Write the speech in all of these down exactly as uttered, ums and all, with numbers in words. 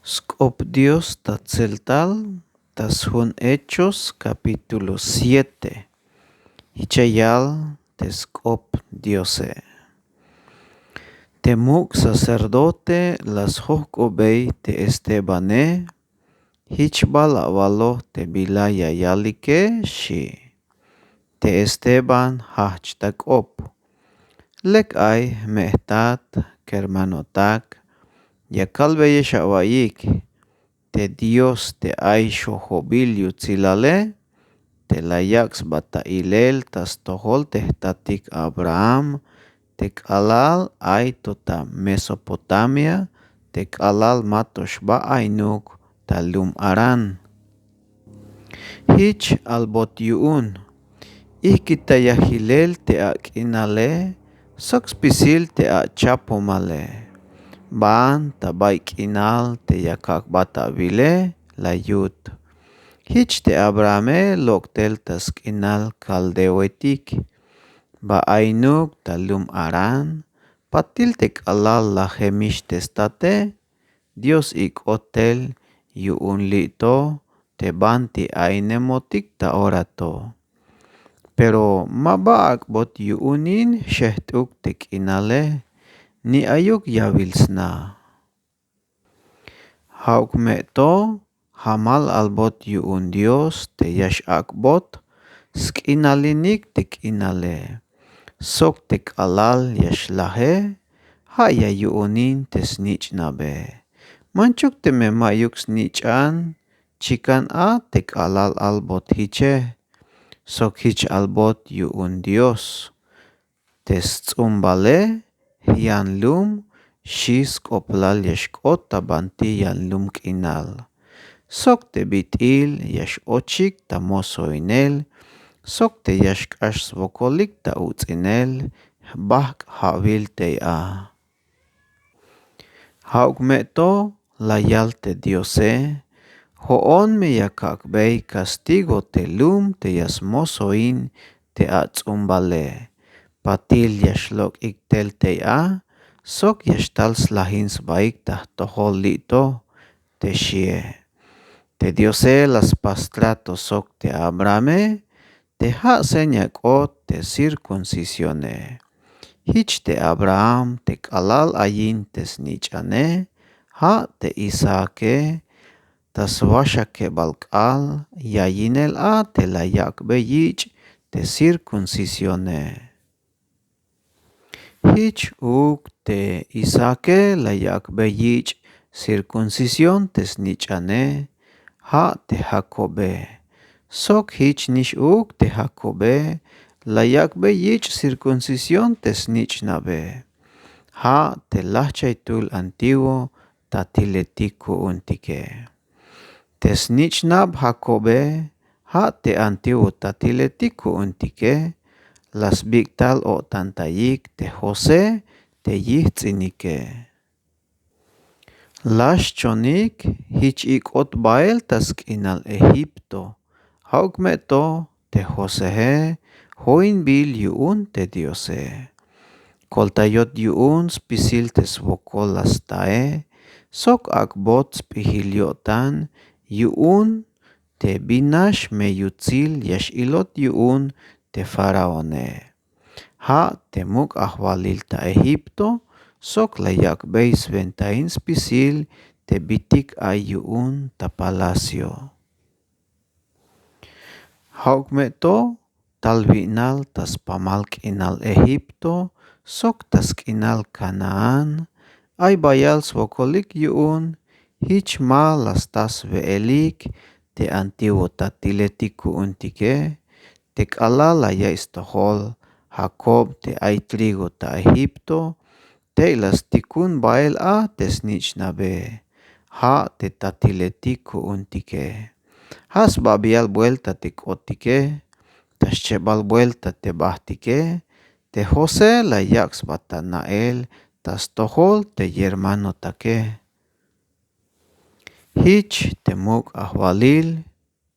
Sk'op dios ta tseltal ta sjun hechos kapítulo siete. Jich ya yal te sk'op diose. Te muk' sacerdote la sjojk'obey te estebane. Jich bal avaloj te bila ya yalike xi'. Te esteban jajch ta k'op. Lek ay jme' jtat kermanotak, ya kalbeyex awa'iyik te dios te ay xojobil yutsilale, te la yak' sba ta ilel ta stojol te jtatik abraham te k'alal ay to ta mesopotamia, te k'alal ma to xba aynuk ta lum aran. Jich albot yu'un ijkitaya jilel te ak'inale sok spisil te achapomale. Baan ta bay k'inal te ya kak'bat awile la yut. Jich te abrahame lok' tel ta sk'inal kaldeoetik ba aynuk ta lum aran. Patil te k'alal lajemix te state dios ik'ot tel yu'un li'to te banti aynemotik ta ora to. Pero ma ba ak'bot yu'unin xejt'uk te k'inale ni ayuk yawil sna. Ja'uk me to jamal albot yu'un dios te ya x'ak'bot sk'inalinik te k'inale sok te k'alal ya xlaje. Ja' ya yu'unin te snich'nabe. Manchuk teme ma'yuk snich'an chikan a te k'alal albot jiche sok jich albot yu'un dios. Te sts'umbale jyanlum xi' sk'oplal ya xk'ot ta banti yanlum k'inal sok te bit'il ya x'ochik ta mosoinel sok te ya xk'ax swokolik ta uts'inel jbajk' ja'wil tey a. Ja'uk me to la yal te diose. Jo'on me ya kak'bey kastigo te lum te ya smosoin te ats'umbale. Patil ya xlok'ik tel tey a sok ya xtal slajin sbaik ta jtojol li'to te xie. Te diose la spas trato sok te abrahame te ja' seña k'ot te cirkuncisione. Jich te abraham te k'alal ayin te snich'ane ja' te isaake ta swaxakebal k'aal yayinel a te la yak'bey yich' te cirkuncisione. Jich uuk te isaake la yak'bey yich' cirkuncisión te snich'ane ja' te jakobe. Sok jich nix uuk te jakobe la yak'bey yich' cirkuncisión te snich'nabe ja' te lajchaytul antiguo ta tiletik ku'untike. Te snich'nab jakobe ja' te antiguo ta tiletik ku'untike la sbik'tal o'tantayik te josé te yijts'inike. La xchonik jich ik'ot bael ta sk'inal egipto. Ja'uk me to te joseje joinbil yu'un te diose. Koltayot yu'un spisil te swokol la stae sok ak'bot sp'ijil yo'tan yu'un te bin nax me yutsil ya x'ilot yu'un te faraone. Ja' te muk' ajwalil ta egipto sok la yak'bey swentahin spisil te bitik ay yu'un ta palacio. Ja'uk me to tal wi'nal ta spamal k'inal egipto sok ta sk'inal kanaán ay bayal swokolik yu'un. Jich ma la sta swe'elik te antiguo ta tiletik ku'untike te k'alal la ya'iy stojol jakob te ay trigo ta egipto tey la stikun bael a te snich'nabe ja' te ta tiletik ku'untike. Ja' sbabial buelta te k'otike ta xchebal buelta te bajtike te josé la yak' sba ta na'el ta stojol te yermanotake. Jich te muk' ajwalil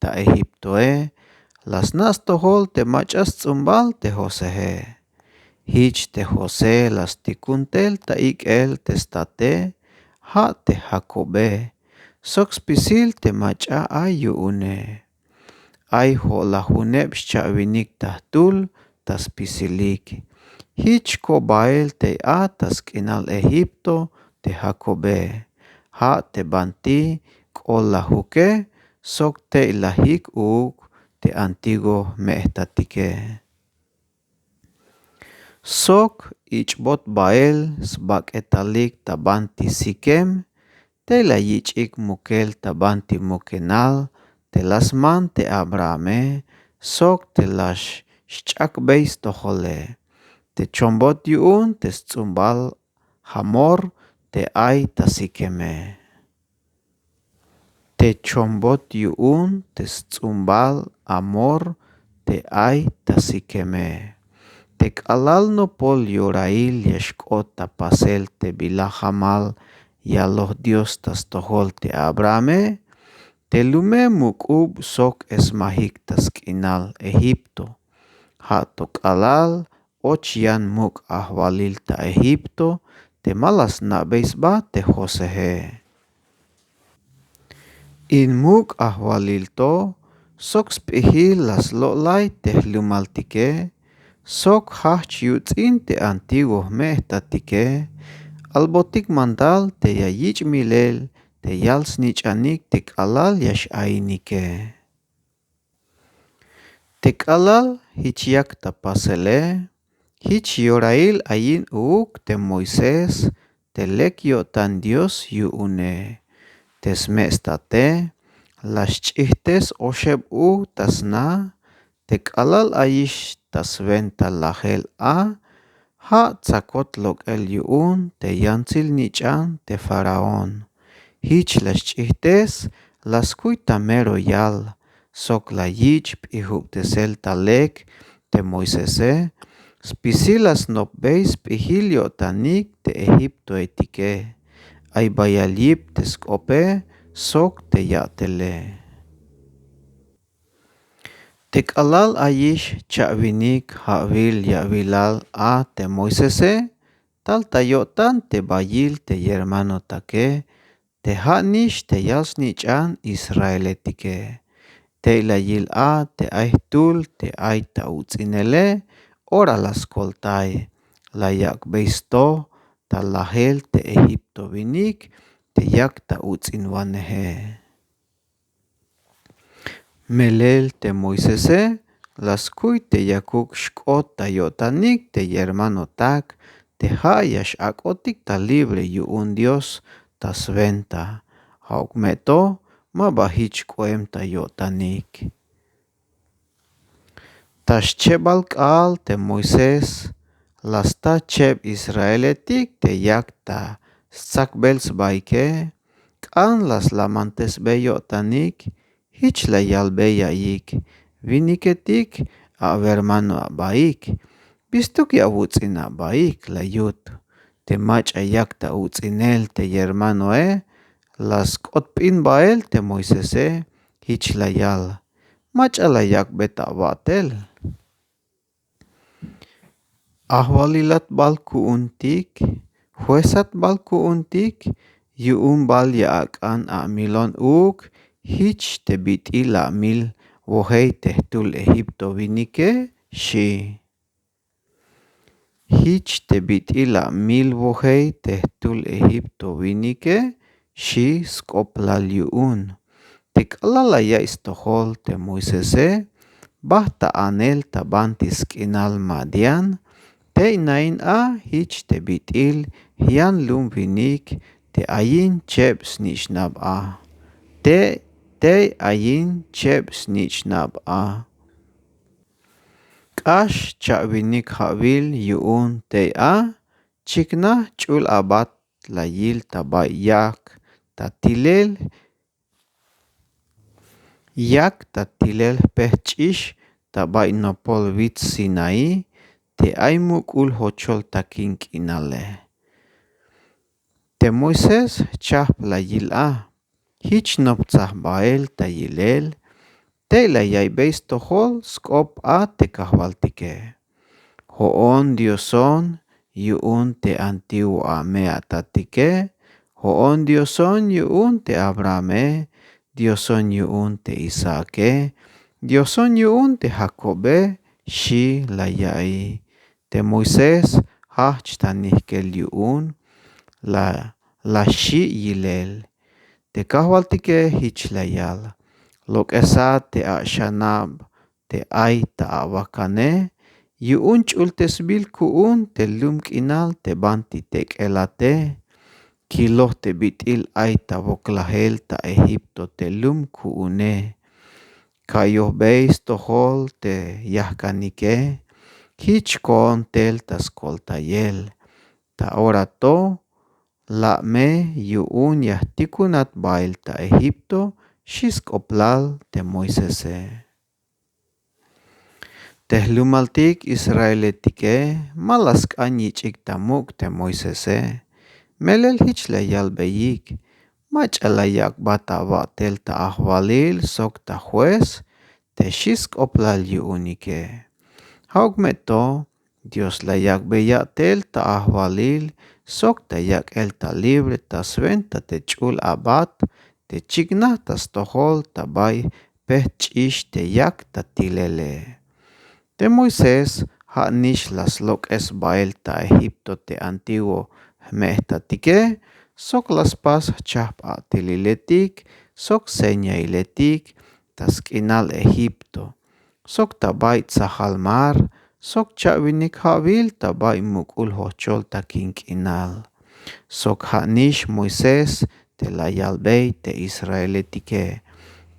ta egiptoe la sna' stojol te mach'a sts'umbal te joseje. Jich te josé la stikun tel ta ik'el te state ja' te jakobe sok spisil te mach'a ay yu'une. Ay jo'lajuneb xcha'winik ta jtul ta spisilik. Jich ko bael tey a ta sk'inal Egipto te Jakobe, ja' te banti k'ol lajuke sok tey lajik uuk te antiguo jme'jtatike. Sok ich'bot bael sbak'etalik ta banti Siquem, tey la yich'ik mukel ta banti mukenal te la sman te Abrahame, sok te la xch'akbey stojole, te chombot yu'un te sts'umbal Hamor te ay ta Siqueme. Te chombot yu'un te sts'umbal Hamor te ay ta Siqueme. Te k'alal nopol yorail ya xk'ot ta pasel te bila jamal yaloj Dios ta stojol te Abrahame, te lume muk'ub sok esmajik ta sk'inal Egipto. Ja' to k'alal och yan muk' ajwalil ta Egipto te ma la sna'bey sba te Josee. In muk' ajwalil to sok sp'ijil la slo'lay te jlumaltike, sok jajch yuts'in te antiguo jme'jtatike, albotik mandal te ya yich' milel te yal snich'anik te k'alal ya x-ainike. Te k'alal jich yak ta pasele, jich yorail ayin uuk te Moisés te lek yo'tan Dios yu'une. Te sme' state la xch'ijtes oxeb u ta sna, te k'alal ayix ta swenta lajel a, ja' tsakot lok'el yu'un te yantsil nich'an te faraón. Jich la xch'ijtes, la skuy ta mero yal, sok la yich' p'ijubtesel ta lek te Moisese, spisil la snopbey sp'ijil yo'tanik te egiptoetike, ay bayal yip te sk'ope sok te ya'tele. Te k'alal ayix cha'winik ja'wil ya'wilal a te Moisese, tal ta yo'tan te bayil te yermanotake, te ja' nix te yal snich'an israeletike. Tey la yil a te ay jtul te ay ta uts'inele, ora la skoltay, la yak'bey sto ta lajel te egiptowinik te yak ta uts'inwaneje. Melel te Moisese la skuy te yakuk xk'ot ta yo'tanik te yermanotak te ja' ya x-ak'otik ta libre yu'un Dios ta swenta. Ja'uk me to, ma ba jich k'oem ta yo'tanik. Ta xchebal k'aal te Moisés la sta cheb israeletik te yak ta stsakbel sbaike, k'an la slamantesbey yo'tanik, jich la yalbey ya'iyik: Winiketik awermano abaik, bistuk ya awuts'in abaik, la yut. Te mach'a yak ta uts'inel te yermanoe la sk'ot p'in bael te Moisese, jich la yal: Mach'a la yak'bey ta awa'tel. Ajwalilat bal ku'untik, juezat bal ku'untik yu'un bal ya ak'an amilon uuk jich te bit'il amil wojey te jtul egiptowinike, xi'. Jich te bit'il amil wojey te jtul egiptowinike, xi' sk'oplal yu'un. Te k'alal la ya'iy stojol te Moisese, bajt ta anel ta banti sk'inal Madián, tey nain a jich te bit'il jyanlum winik te ayin cheb snich'nab a. Te tey ayin cheb snich'nab a. K'ax cha'winik ja'wil yu'un tey a, chiknaj ch'ul abat la yil ta bay yak ta tilel, yak ta tilel jpejch'ix ta bay nopol wits Sinaí, te ay muk'ul jochol takin k'inale. Te Moisés jchajp la yil a, jich noptsaj bael ta yilel, tey la yaiybey stojol sk'op a te kajwaltike. Jo'on Dioson yu'un te antiguo ame'atatike, Jo'on Dioson yu'un te Abrahame, Dioson yu'un te Isaake, Dioson yu'un te Jakobe, xi' la ya'iy. Te Moisés jajch' ta nijk'el yu'un, la la xi' yilel. Te Kajwaltike jich la yal: Lok'esat te axanab te ay ta awakane yu'un ch'ultesbil ku'un te lum k'inal te banti tek'elate. Kiloj te bit'il ay ta woklajel ta Egipto te lum ku'une. Ka'yojbey stojol te yajk'anike, jich ko'on tel ta skoltayel. Ta ora to la' me yu'un ya jtikunat bael ta Egipto, xi' sk'oplal te Moisese. Te jlumaltik israeletike ma la sk'an yich'ik ta muk' te Moisese. Melel jich la yalbeyik: Mach'a la yak'bat awa'tel ta ajwalil sok ta juez te xi' sk'oplal yu'unike. Ja'uk me to Dios la yak'bey ya'tel ta ajwalil sok ta yak'el ta libre ta swenta te ch'ul abat te chiknaj ta stojol ta bay pejt' ch'ix te yak ta tilele. Te Moisés ja' nix la slok'es bael ta Egipto te antiguo jme'jtatike sok la spas jchajp at'eliletik sok señailetik ta sk'inal Egipto sok ta bay tsajal mar sok cha'winik ja'wil ta bay muk'ul jochol takin k'inal. Sok ja' nix Moisés te la yalbey te israeletike: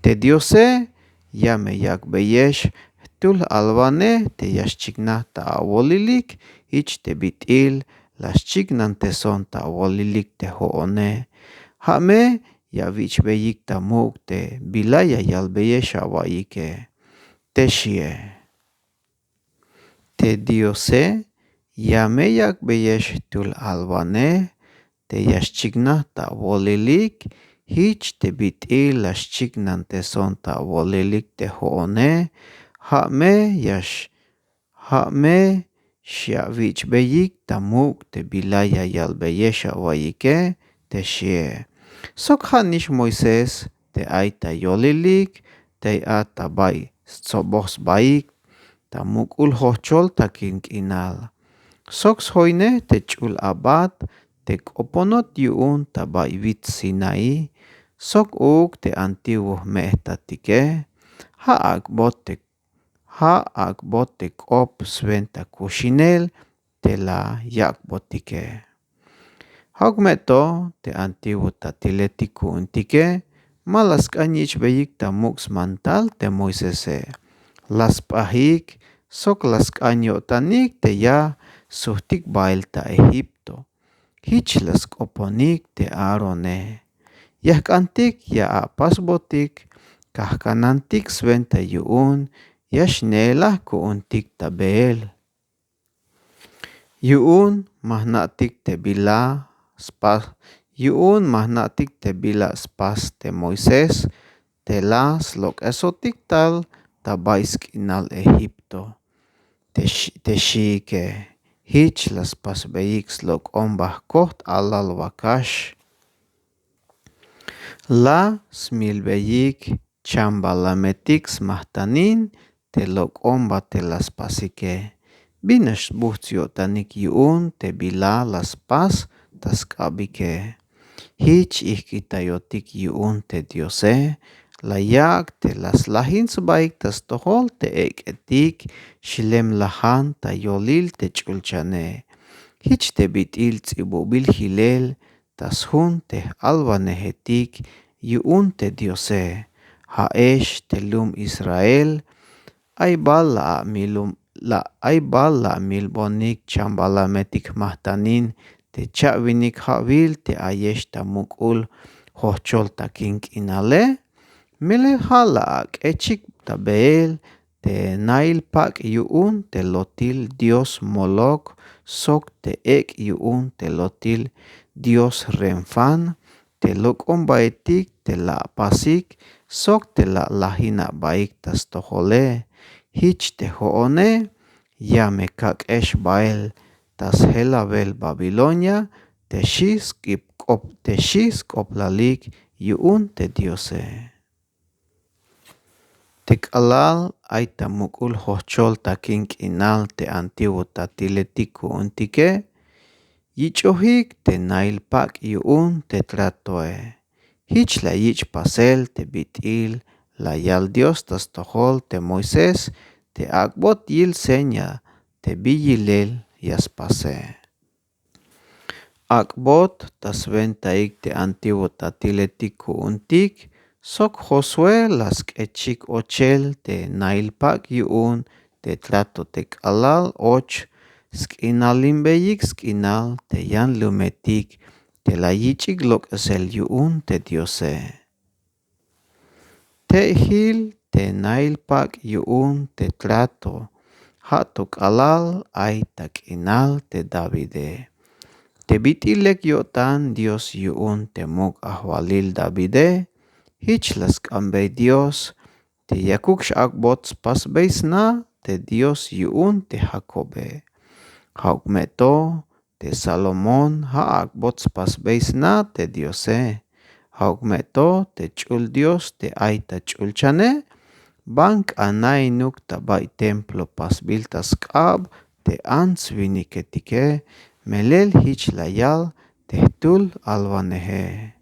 Te Diose ya me yak'beyex jtul alwanej te ya xchiknaj ta awolilik jich te bit'il la xchiknanteson ta awolilik te jo'one. Ja' me ya awich'beyik ta muk' te bila ya yalbeyex awa'iyike, te xie. Te Diose ya me yak'beyex jtul alwanej te ya xchiknaj ta awolilik jich te bit'il la xchiknanteson ta awolilik te jo'one. Ja' me ya ja' me xyawich'beyik ta muk' te bila ya yalbeyex awa'iyike, te xie. Sok ja' nix Moisés te ay ta yolilik tey a ta bay stsoboj sbaik ta muk'ul jochol takin k'inal sok sjoynej te ch'ul abat te k'oponot yu'un ta bay wits Sinaí sok uuk te antiguo jme'jtatike. Ja' ak'bot te ja' ak'bot te k'op swenta kuxinel te la yak'botike. Ja'uk me to te antiguo tatiletik ku'untike ma la sk'an yich'beyik ta muk' smantal te Moisese. La sp'ajik sok la sk'an yo'tanik te ya sujtik bael ta Egipto. Jich la sk'oponik te Aarone: Ya jk'antik ya apasbotik kajkanantik swenta yu'un ya xneelaj ku'untik ta beel. Yu'un ma jna'tik te bila spas yu'un ma jna'tik te bila spas te Moisés te la slok'esotik tal ta bay sk'inal Egipto. Te xi'ike jich la spasbeyik slok'omba jkojt alal wakax. La smilbeyik chambalametik smajtanin te lok'omba te la spasike. Binax sbujts' yo'tanik yu'un te bila la spas ta sk'abike. Jich ijk'itayotik yu'un te Diose la yak' te la slajin sbaik ta stojol te ek'etik xlemlajan ta yolil te ch'ulchane. Jich te bit'il ts'ibubil jilel ta sjun te j'alwanejetik yu'un te Diose. Ja'ex te lum Israel, ay bal la amilbonik chambalametik jmajtanin te cha'winik ja'wil te ayex ta muk'ul jojchol takin k'inale. Melel ja' la ak'echik ta beel te nail pak' yu'un te lotil dios molok sok te ek' yu'un te lotil dios renfán te lok'ombaetik te la apasik sok te la alajina'baik ta stojole. Jich te jo'one ya me kak'ex bael ta sjelawel babilonia te xi sk'oplalik yu'un te diose. Te k'alal ay ta muk'ul jojchol takin k'inal te antiguo tatiletik ku'untike, yich'ojik te nail pak' yu'un te tratoe. Jich la yich' pasel te bit'il la yal dios ta stojol te moisés te ak'bot yil seña te bi yilel ya spase. Ak'bot ta swentaik te antiguo tatiletik ku'untik sok josué la sk'echik ochel te nail pak' yu'un te trato te k'alal och sk'inalinbeyik sk'inal te yanlumetik te la yich'ik lok'esel yu'un te diose. Tey jil te nail pak' yu'un te trato ja' to k'alal ay ta k'inal te davide. Te bit'il lek yo'tan dios yu'un te muk' ajwalil davide. Jich la sk'ambey dios te yakuk x'ak'bot spasbey sna te dios yu'un te jakobe. Ja'uk me to te salomón ja' ak'bot spasbey sna te diose. Ja'uk me to te ch'ul dios te ay ta ch'ulchane. Ban k'anainuk ta bay templo pasbil ta sk'ab te ants-winiketike. Melel jich la yal te jtul alwaneje.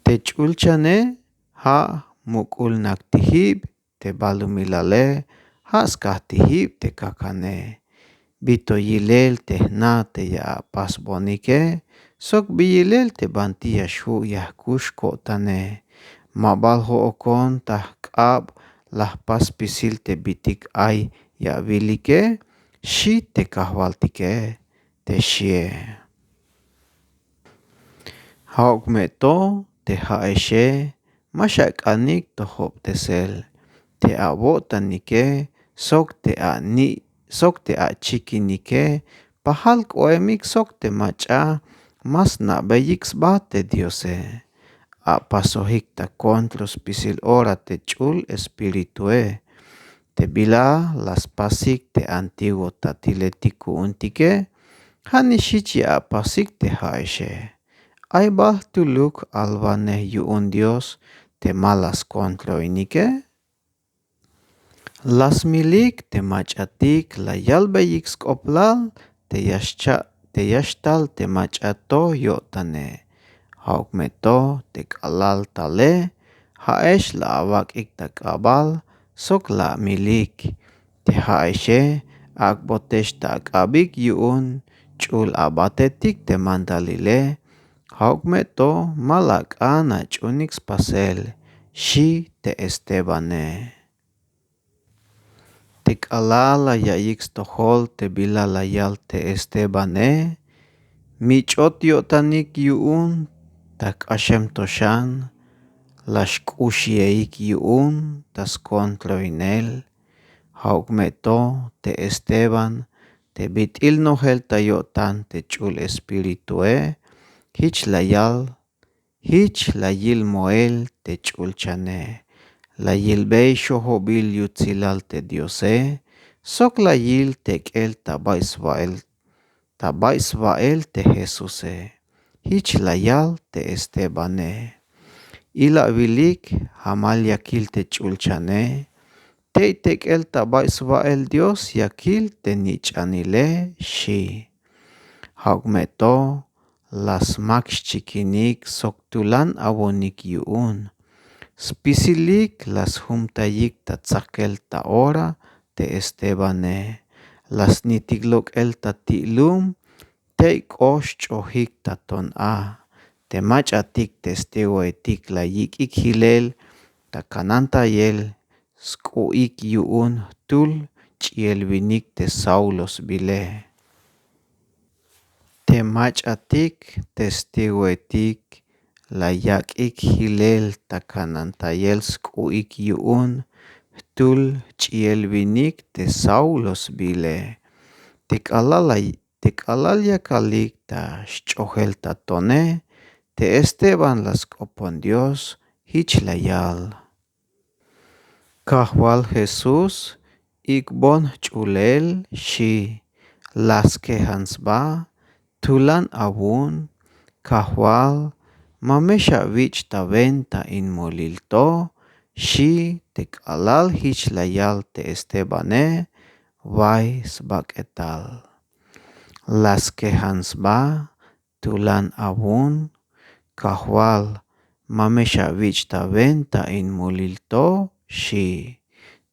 Te ch'ulchane ja' muk'ul nak tijib te balumilale ja' skaj tijib te kakane. Bito yilel te jna te ya apasbonike sok bi yilel te banti ya xju' ya jkux ko'tane. Ma bal jo'okon ta jk'ab la jpas spisil te bitik ay ya awilike. Xi te kajwaltike te xie. Ja'uk me to te ja'exe ma xak'anik to jobtesel te awo'tanike sok te ani' sok te achikinike. Pajal k'o'emik sok te mach'a ma sna'beyik sba te diose. Apasojik ta kontro spisil ora te ch'ul espiritue. Te bila la spasik te antiguo tatiletik ku'untike. Ja' nix jich ya apasik te ja'exe. Ay bal jtuluk alwanej yu'un dios te ma la skontroinike. La smilik te mach'atik la yalbeyik sk'oplal te ya xtal te mach'a to yo'tane. Ja'uk me to te k'alal tale ja'ex la awak'ik ta k'abal sok la amilik. Te ja'exe ak'botex ta ak'abik yu'un ch'ul abatetik te mandalile. Ja'uk me to ma la ak'an ach'unik spasel. Xi te estebane. Te k'alal la yaiyik stojol te bila la yal te estebane. Mich'ot yo'tanik yu'un ta jk'axem to xan la xk'uxieyik yu'un ta skontroinel. Ja'uk me to te esteban te bit'il nojel ta yo'tan te ch'ul espiritue. Jich la yal jich la yil moel te ch'ulchane. La yilbey xojobil yutsilal te diose sok la yil tek'el ta bay swa'el ta bay swa'el te jesuse. Jich la yal te estebane. Ila awilik jamal ya kil te ch'ulchane. Tey tek'el ta bay swa'el dios ya kil te nich'anile. Xi. Ja'uk me to la smak xchikinik sok tulan awonik yu'un. Spisilik la sjumtayik ta tsakel ta ora te estebane. La snitik lok'el ta ti' lum tey k'o xch'ojik ta ton a. Te mach'atik testigoetik la yik'ik jilel ta kanantayel sk'u'ik yu'un jtul ch'iel winik te saulo sbile. Te mach'atik testigoetik la yak'ik jilel ta kanantayel sk'u'ik yu'un jtul ch'iel winik te saulo sbile. Te k'alal la te k'alal yakalik ta xch'ojel ta tone te esteban la sk'opon dios. Jich la yal. Kajwal jesús, ik'bon jch'ulel xi. La skejan sba Tulan awu'un, kajwal, ma me xawich' ta wenta in mulil to, xi'. Te k'alal jich la yal te estebane, way sbak'etal. La skejan sba, tulan awu'un, kajwal, ma me xawich' ta wenta in mulil to, xi'.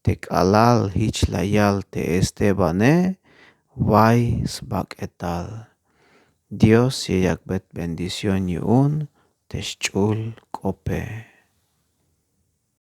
Te k'alal jich la yal te estebane, way sbak'etal. Dios ya yak'bet bendición yu'un te xch'ul k'ope.